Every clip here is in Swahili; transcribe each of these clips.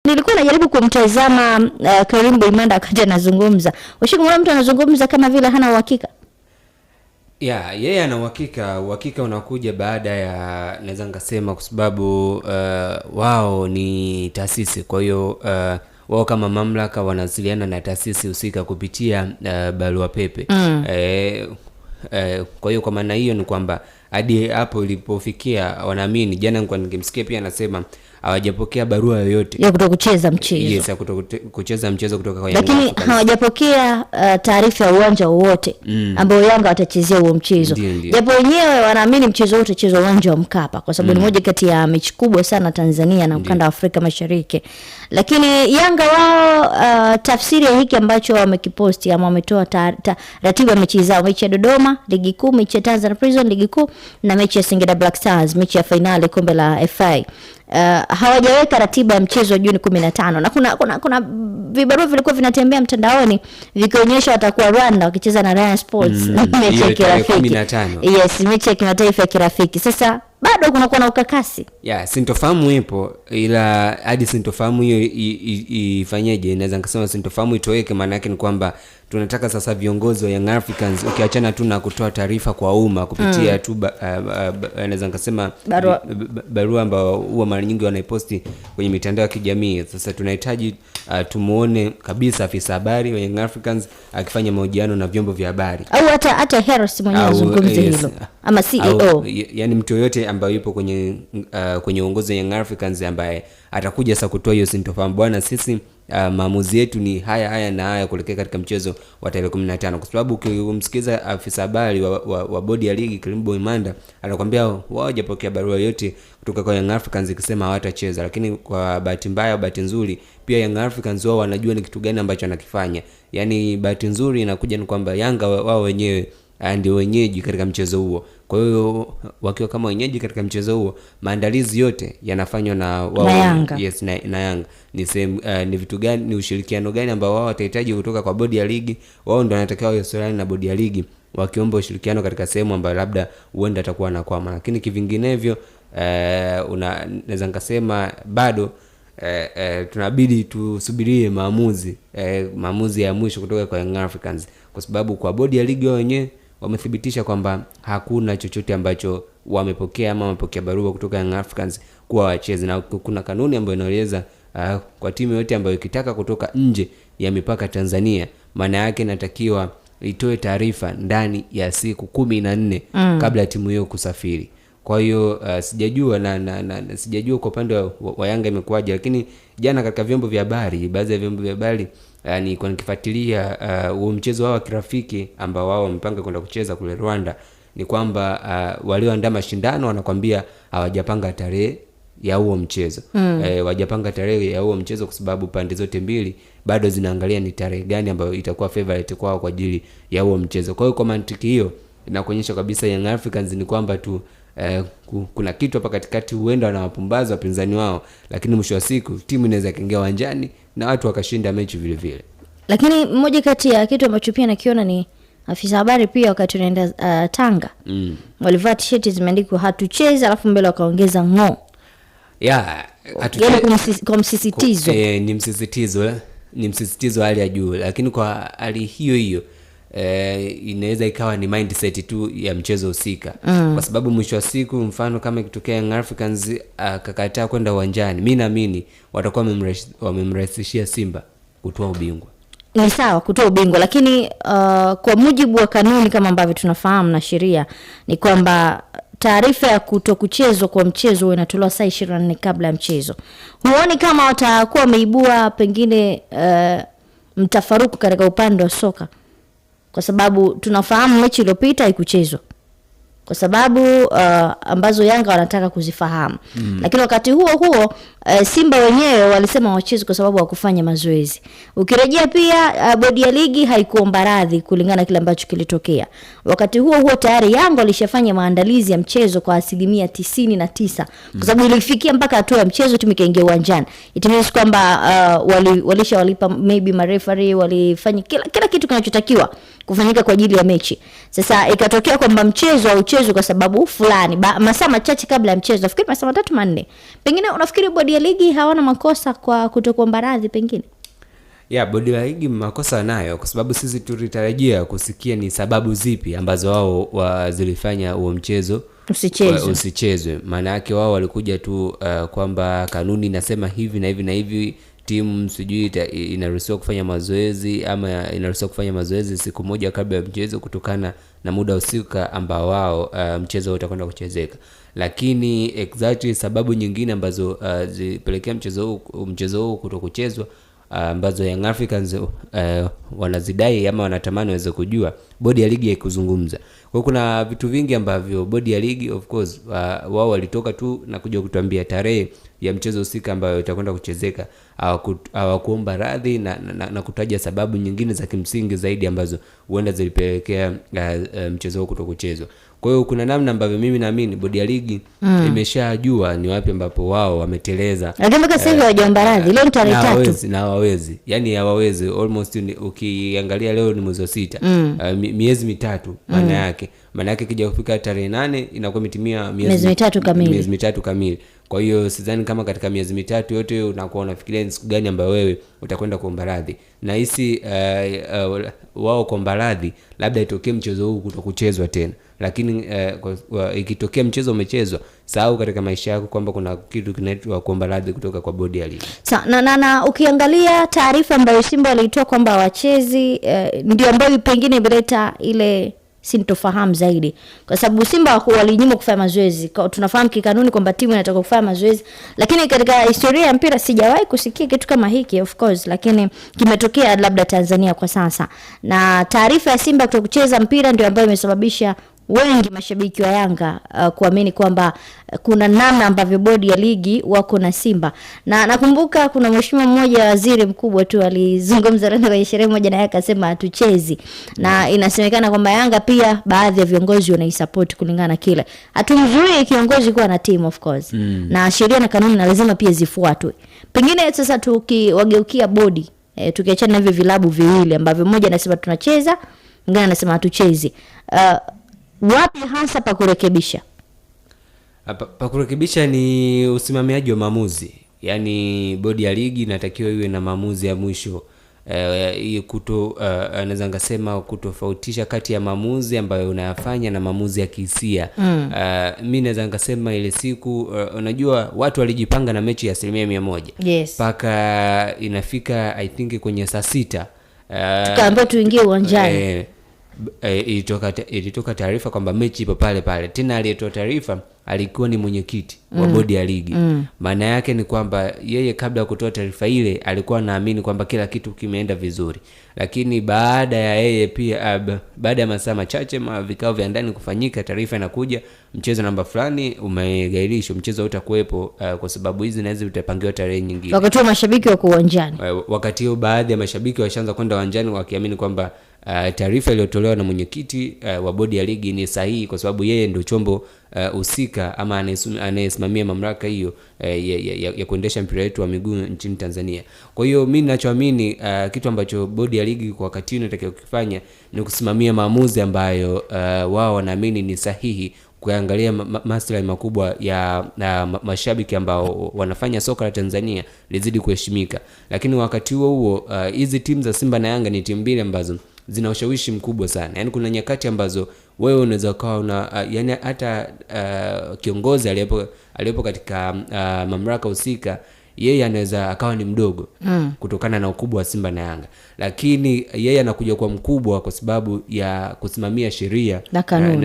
Nilikuwa najaribu kumtazama Karim Boimanda wakati anazungumza. Ushakumwona mtu anazungumza kama vile hana uhakika? Yeah, yeye ana uhakika. Uhakika unakuja baada ya, naweza nikasema kwa sababu wao ni taasisi, kwa hiyo wao kama mamlaka wanawasiliana na taasisi husika kupitia barua pepe. Kwa hiyo kwa maana hiyo ni kwamba hadi hapo ilipofikia wanaamini. Jana nilikuwa nikimsikia pia anasema hawajapokea barua yoyote ya kutokucheza mchezo. Yes, ya kutokucheza mchezo kutoka kwa Young Lakini Africans. Hawajapokea taarifa ya uwanja wowote ambao Yanga watachezea huo mchezo. Ndio. Japo wenyewe wanaamini mchezo wote utachezwa uwanja wa Mkapa kwa sababu ni moja kati ya mechi kubwa sana Tanzania na ukanda wa Afrika Mashariki. Lakini Yanga wao, tafsiri ya hiki ambacho wamekiposti ama wametoa ratiba ya mechi zao, mechi ya Dodoma ligi kuu, mechi ya Tanzania Prison ligi kuu na mechi ya Singida Black Stars, mechi ya fainali kombe la FA. Hawajaweka ratiba ya mchezo wa Juni 15 na kuna vibarua vilikuwa vinatembea mtandaoni vikionyesha watakuwa Rwanda wakicheza na Rayon Sports mechi ya Hiyo tarehe kirafiki. 15. Yes, mechi ya kimataifa ya kirafiki. Sasa bado kunakuwa na ukakasi. Ya, sintofahamu ipo, ila hadi sintofahamu hiyo ifanyeje, naweza nikasema sintofahamu itoweke. Maana yake ni kwamba tunataka sasa viongozi wa Young Africans, ukiachana tu na kutoa taarifa kwa umma kupitia tu naweza nikasema Barua. Barua ambayo huwa mara nyingi wanaiposti kwenye mitandao ya kijamii. Sasa tunahitaji tumuone kabisa afisa habari wa Young Africans akifanya mahojiano na vyombo vya habari Au hata Harris mwenyewe au, azungumze yes, hilo ama CEO. Au, yani mtu yoyote ambaye yupo kwenye uongozi wa Young Africans ambaye atakuja sasa kutoa hiyo sintofahamu, bwana, sisi maamuzi yetu ni haya haya na haya kuelekea katika mchezo wa tarehe 15, kwa sababu ukimsikiza afisa habari wa bodi ya ligi Karim Boimanda anakuambia wao hawajapokea barua yoyote kutoka kwa Young Africans ikisema hawatacheza, lakini kwa bahati mbaya au bahati nzuri pia Young Africans wao wanajua ni kitu gani ambacho wanakifanya. Yani bahati nzuri inakuja ni kwamba Yanga wao wenyewe ndio wenyeji katika mchezo huo. Kwa hiyo wakiwa kama wenyeji katika mchezo huo, maandalizi yote yanafanywa na wao. Na Yanga. Yes, na Yanga. Ni sehemu, ni vitu gani, ni ushirikiano gani ambao wao watahitaji kutoka kwa bodi ya ligi? Wao ndio wanatakiwa wasiliane na bodi ya ligi wakiomba ushirikiano katika sehemu ambayo labda huenda atakuwa anakwama, lakini kivinginevyo naweza nikasema bado tunabidi tusubirie maamuzi ya mwisho kutoka kwa Young Africans, kwa sababu kwa bodi ya ligi wao wenyewe wamethibitisha kwamba hakuna chochote ambacho wamepokea ama wamepokea barua kutoka Young Africans kuwa wacheze, na kuna kanuni ambayo inaeleza kwa timu yote ambayo ikitaka kutoka nje ya mipaka Tanzania, maana yake inatakiwa itoe taarifa ndani ya siku 14 kabla ya timu hiyo kusafiri. Kwa hiyo sijajua na sijajua kwa upande wa Yanga imekuwaje, lakini jana katika vyombo vya habari, baadhi ya vyombo vya habari nilikuwa nikifuatilia huo mchezo wao wa kirafiki ambao wao wamepanga kwenda kucheza kule Rwanda, ni kwamba walioandaa mashindano wanakwambia hawajapanga tarehe ya huo mchezo. Wajapanga tarehe ya huo mchezo kwa sababu pande zote mbili bado zinaangalia ni tarehe gani ambayo itakuwa favorite kwao kwa ajili ya huo mchezo. Kwa hiyo kwa mantiki hiyo inakuonyesha kabisa Young Africans ni kwamba tu kuna kitu hapa katikati, huenda wanawapumbaza wapinzani wao, lakini mwisho wa siku timu inaweza kaingia uwanjani na watu wakashinda mechi vile vile. Lakini mmoja kati ya kitu ambacho pia nakiona ni afisa habari pia wakati unaenda Tanga walivaa t-shirt zimeandikwa hatuchezi, alafu mbele wakaongeza ng'o. Yeah, yani kwa msisitizo. Ni msisitizo, ni msisitizo hali ya juu, lakini kwa hali hiyo hiyo inaweza ikawa ni mindset tu ya mchezo husika, kwa sababu mwisho wa siku, mfano kama ikitokea Young Africans akakataa kwenda uwanjani, mi naamini watakuwa wamemrahisishia Simba kutoa ubingwa. Ni sawa kutoa ubingwa, lakini kwa mujibu wa kanuni kama ambavyo tunafahamu na sheria ni kwamba taarifa ya kutokuchezwa kwa mchezo huwa inatolewa saa 24 kabla ya mchezo. Huoni kama watakuwa wameibua pengine mtafaruku katika upande wa soka? Kwa sababu tunafahamu mechi iliyopita haikuchezwa kwa sababu ambazo Yanga wanataka kuzifahamu. Lakini wakati huo huo Simba wenyewe walisema wacheze kwa sababu hawakufanya mazoezi. Ukirejea pia bodi ya ligi haikuomba radhi kulingana na kile ambacho kilitokea. Wakati huo huo tayari Yanga walishafanya maandalizi ya mchezo kwa 99%, kwa sababu ilifikia mpaka hatua ya mchezo timu ikaingia uwanjani. It means kwamba walishawalipa maybe marefari, walifanya kila kitu kinachotakiwa kufanyika kwa ajili ya mechi. Sasa ikatokea kwamba mchezo hauchezwi kwa sababu fulani, masaa machache kabla ya mchezo, nafikiri masaa 3 4. Pengine unafikiri bodi ya ligi hawana makosa kwa kutokuomba radhi pengine? Ya, bodi ya ligi makosa nayo, kwa sababu sisi tulitarajia kusikia ni sababu zipi ambazo wao zilifanya huo mchezo usichezwe. Maana yake wao walikuja tu kwamba kanuni inasema hivi na hivi na hivi, timu sijui inaruhusiwa kufanya mazoezi ama inaruhusiwa kufanya mazoezi siku moja kabla ya mchezo kutokana na muda husika ambao wao mchezo utakwenda kuchezeka. Lakini exactly sababu nyingine ambazo zilipelekea mchezo huu kutokuchezwa, ambazo Young Africans wanazidai ama wanatamani waweze kujua, bodi ya ligi haikuzungumza. Kwa hiyo kuna vitu vingi ambavyo bodi ya ligi of course wao walitoka tu na kuja kutuambia tarehe ya mchezo husika ambayo itakwenda kuchezeka, hawakuomba radhi na kutaja sababu nyingine za kimsingi zaidi ambazo huenda zilipelekea mchezo huo kutokuchezwa. Kwa hiyo kuna namna ambavyo mimi naamini bodi ya ligi imeshajua ni wapi ambapo wao wameteleza. Lakini mpaka sasa hivi hawajaomba radhi. Leo ni tarehe 3. Na hawawezi. Yaani hawawezi. Almost ukiangalia leo ni mwezi wa 6. Miezi mitatu maana yake. Maana yake kija kufika tarehe 8 inakuwa imetimia miezi mitatu kamili. Miezi mitatu kamili. Kwa hiyo sidhani kama katika miezi mitatu yote unakuwa unafikiria ni siku gani ambayo wewe utakwenda kuomba radhi. Na hisi wao kuomba radhi labda itokee mchezo huu kutokuchezwa tena. Lakini ikitokea mchezo umechezwa, sahau katika maisha yako kwamba kuna kitu kinaitwa kuomba radhi kutoka kwa bodi ya ligi. Sa, na ukiangalia taarifa ambayo Simba walitoa kwamba wachezi ndio ambayo pengine imeleta ile sintofahamu zaidi, kwa sababu Simba walinyimwa kufanya mazoezi. Tunafahamu kikanuni kwamba timu inataka kufanya mazoezi, lakini katika historia ya mpira sijawahi kusikia kitu kama hiki of course, lakini kimetokea labda Tanzania kwa sasa. Na taarifa ya Simba kutokucheza mpira ndio ambayo imesababisha wengi mashabiki wa Yanga kuamini kwamba kuna namna ambavyo bodi ya ligi wako na Simba. Na nakumbuka kuna mheshimiwa mmoja waziri mkubwa tu alizungumza leo kwenye sherehe moja na yeye akasema hatuchezi. Na inasemekana kwamba Yanga pia baadhi ya viongozi wanaisupport kulingana na kile. Hatumzuii kiongozi kuwa na team of course. Na sheria na kanuni na lazima pia zifuatwe. Pengine sasa tukiwageukia bodi, tukiachana na hivyo vilabu viwili ambavyo mmoja anasema tunacheza, mwingine anasema hatuchezi. Wapi hasa pa kurekebisha? Pa kurekebisha ni usimamiaji wa maamuzi. Yaani bodi ya ligi inatakiwa iwe na maamuzi ya mwisho. Naweza ngasema kutofautisha kati ya maamuzi ambayo unayafanya na maamuzi ya kihisia. Mimi naweza ngasema ile siku unajua watu walijipanga na mechi ya 100%. Yes. Paka inafika I think kwenye saa 6. Tukaambiwa tuingie uwanjani. Ilitoka taarifa kwamba mechi ipo pale pale. Tena aliyetoa taarifa alikuwa ni mwenyekiti wa bodi ya ligi. Maana yake ni kwamba yeye kabla ya kutoa taarifa ile alikuwa anaamini kwamba kila kitu kimeenda vizuri. Lakini baada ya yeye pia baada ya masaa machache vikao vya ndani kufanyika, taarifa inakuja mchezo namba fulani umegairishwa, mchezo hautakuwepo kwa sababu hizi na hizi, utapangiwa tarehe nyingine. Wakati huo mashabiki wako uwanjani. Wakati huo baadhi ya mashabiki washaanza kwenda uwanjani wakiamini kwamba taarifa iliyotolewa na mwenyekiti wa bodi ya ligi ni sahihi, kwa sababu yeye ndio chombo husika ama anayesimamia mamlaka hiyo ya kuendesha mpira wetu wa miguu nchini Tanzania. Kwa hiyo mimi ninachoamini kitu ambacho bodi ya ligi kwa wakati huu inatakiwa kufanya ni kusimamia maamuzi ambayo wao wanaamini ni sahihi, kuangalia maslahi makubwa ya mashabiki ambao wanafanya soka la Tanzania lizidi kuheshimika. Lakini wakati huo huo hizi timu za Simba na Yanga ni timu mbili ambazo zina ushawishi mkubwa sana. Yaani kuna nyakati ambazo wewe unaweza kuwa una yani hata kiongozi aliyepo katika mamlaka husika, yeye anaweza akawa ni mdogo kutokana na ukubwa wa Simba na Yanga, lakini yeye anakuja kuwa mkubwa kwa sababu ya kusimamia sheria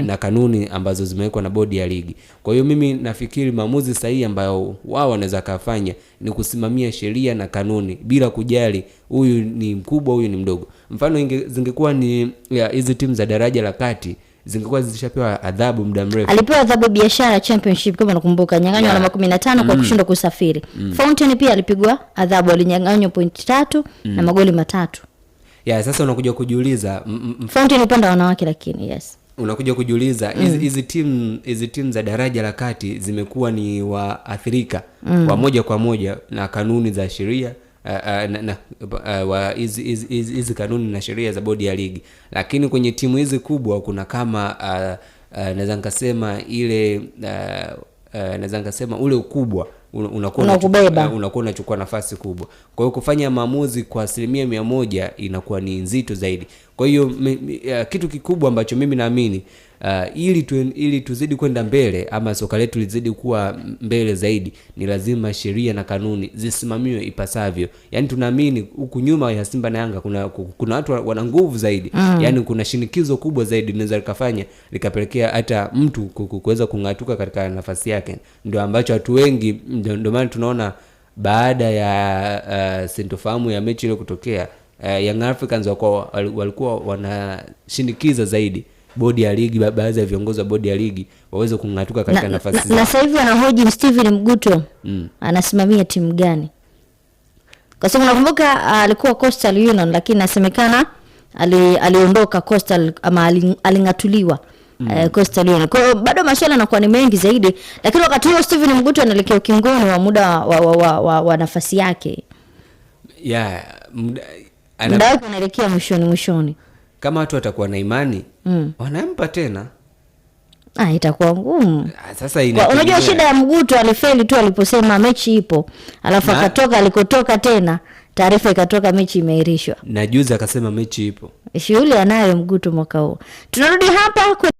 na kanuni ambazo zimewekwa na bodi ya ligi. Kwa hiyo mimi nafikiri maamuzi sahihi ambayo wao wanaweza kufanya ni kusimamia sheria na kanuni bila kujali huyu ni mkubwa huyu ni mdogo. Mfano zingekuwa ni hizi timu za daraja la kati zingekuwa zishapewa adhabu muda mrefu. Alipewa adhabu Biashara Championship kama nakumbuka, nyang'anywa alama 15 kwa kushindwa kusafiri. Fountain pia alipigwa adhabu, alinyang'anywa pointi 3 na magoli 3. Ya sasa unakuja kujiuliza Fountain upande wa wanawake, lakini yes. Unakuja kujiuliza hizi timu za daraja la kati zimekuwa ni waathirika wa moja kwa moja na kanuni za sheria wa hizi kanuni na sheria za bodi ya ligi. Lakini kwenye timu hizi kubwa kuna kama naweza nikasema ile naweza nikasema ule ukubwa unakuwa Unakubeba. Unakuwa unachukua nafasi kubwa. Kwa hiyo kufanya maamuzi kwa 100% inakuwa ni nzito zaidi. Kwa hiyo kitu kikubwa ambacho mimi naamini, ili tuzidi kwenda mbele ama soka letu lizidi kuwa mbele zaidi, ni lazima sheria na kanuni zisimamiwe ipasavyo. Yaani tunaamini huku nyuma ya Simba na Yanga kuna watu wana nguvu zaidi. Yaani kuna shinikizo kubwa zaidi linaweza likafanya likapelekea hata mtu kuweza kung'atuka katika nafasi yake. Ndio ambacho watu wengi, ndio maana tunaona baada ya sintofahamu ya mechi ile kutokea, Young Africans walikuwa wanashinikiza zaidi bodi ya ligi, baadhi ya viongozi wa bodi ya ligi waweze kung'atuka katika nafasi zao. Na sasa hivi anahoji Steven Mguto anasimamia timu gani? Kwa sababu nakumbuka alikuwa Coastal Union, lakini nasemekana aliondoka Coastal ama aling'atuliwa Coastal Union. Kwa hiyo bado maswali yanakuwa ni mengi zaidi, lakini wakati huo Steven Mguto anaelekea ukingoni wa muda wa nafasi yake. Yeah, Muda wake unaelekea mwishoni. Kama watu watakuwa na imani, wanampa tena. Itakuwa ngumu. Sasa Unajua inategemea. shida ya Mguto, alifeli tu aliposema mechi ipo, alafu akatoka alikotoka tena, taarifa ikatoka mechi imeahirishwa. Na juzi akasema mechi ipo. Shughuli anayo Mguto mwaka huu. Tunarudi hapa kwa